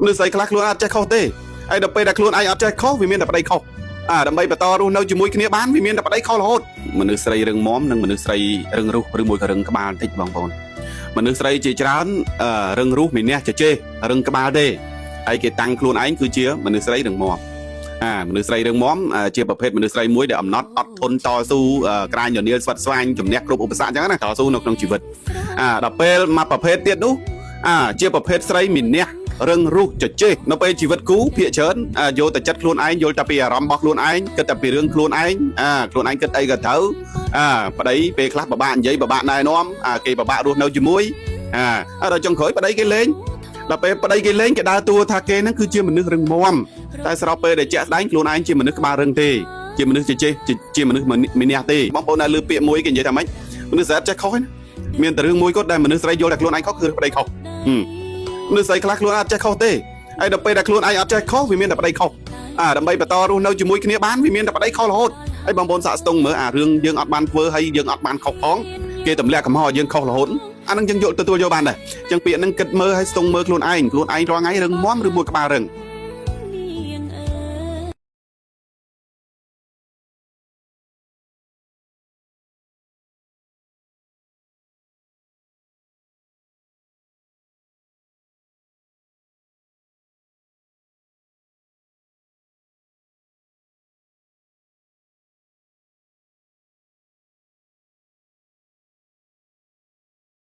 មនុស្សស្រីខ្លះខ្លួនអត់ចេះខុសទេហើយដល់ពេលដែលខ្លួនឯងអត់ចេះខុសវាមានតែប្តីខុសអាដើម្បីបន្តរស់នៅជាមួយគ្នាបានវាមានតែប្តីខុសរហូតមនុស្សស្រីរឹងមាំនិងមនុស្សស្រីរឹងរូសឬមួយក៏រឹងក្បាលបន្តិចបងប្អូនមនុស្សស្រីជាច្រើនអឺរឹងរូសម្នេះចេះចេះរឹងក្បាលទេហើយគេតាំងខ្លួនឯងគឺជាមនុស្សស្រីរឹងមាំអាមនុស្សស្រីរឹងមាំអឺជាប្រភេទមនុស្សស្រីមួយដែលអំណត់អត់ធន់តស៊ូអឺក្រាញននៀលស្វិតស្វាញជំនះគ្រប់ឧបសគ្គអញ្ចឹងណាតស៊ូនៅក្នុងជីវិតអាដល់ពេលមកប្រភេទទៀតនោះអាជាប្រភេទស្រីមានះ រឹងរូសចចេះនៅពេលជីវិតគូភាកច្រើនអាយកតែចិត្តខ្លួនឯងយល់តែពីអារម្មណ៍របស់ខ្លួនឯងគិតតែពីរឿងខ្លួនឯងអាខ្លួនឯងគិតអីក៏ត្រូវអាប្តីពេលខ្លះពិបាកនិយាយពិបាកណែនាំអាគេពិបាករស់នៅជាមួយអាហើយដល់ចុងក្រោយប្តីគេលេងដល់ពេលប្តីគេលេងគេដើរតួថាគេហ្នឹងគឺជាមនុស្សរឹងមាំតែស្របពេលដែលជាក់ស្ដែងខ្លួនឯងជាមនុស្សក្បាលរឹងទេជាមនុស្សចេះចេះជាមនុស្សម្នេះទេបងប្អូនដែលលើពាក្យមួយគេនិយាយថាម៉េចមនុស្សស្រីអត់ចេះខុសទេណាមានតែរឿងមួយគាត់ដែលមនុស្សស្រីយល់តែខ្លួនឯងខុសគឺប្តីខុសហឹម មនុស្សស្រីខ្លះខ្លួនអត់ចេះខុសទេហើយដល់ពេលដែលខ្លួនឯងអត់ចេះខុសវាមានតែប្តីខុសអាដើម្បីបន្តរស់នៅជាមួយគ្នាបានវាមានតែប្តីខុសរហូតហើយបងប្អូនសាកស្ទង់មើលអារឿងយើងអត់បានធ្វើហើយយើងអត់បានខុសផងគេទម្លាក់កំហុសឲ្យយើងខុសរហូតអានឹងយើងយកទទួលយកបានដែរអញ្ចឹងពាក្យហ្នឹងគិតមើលហើយស្ទង់មើលខ្លួនឯងខ្លួនឯងរាល់ថ្ងៃរឹងមាំឬមួយក្បាលរឹង។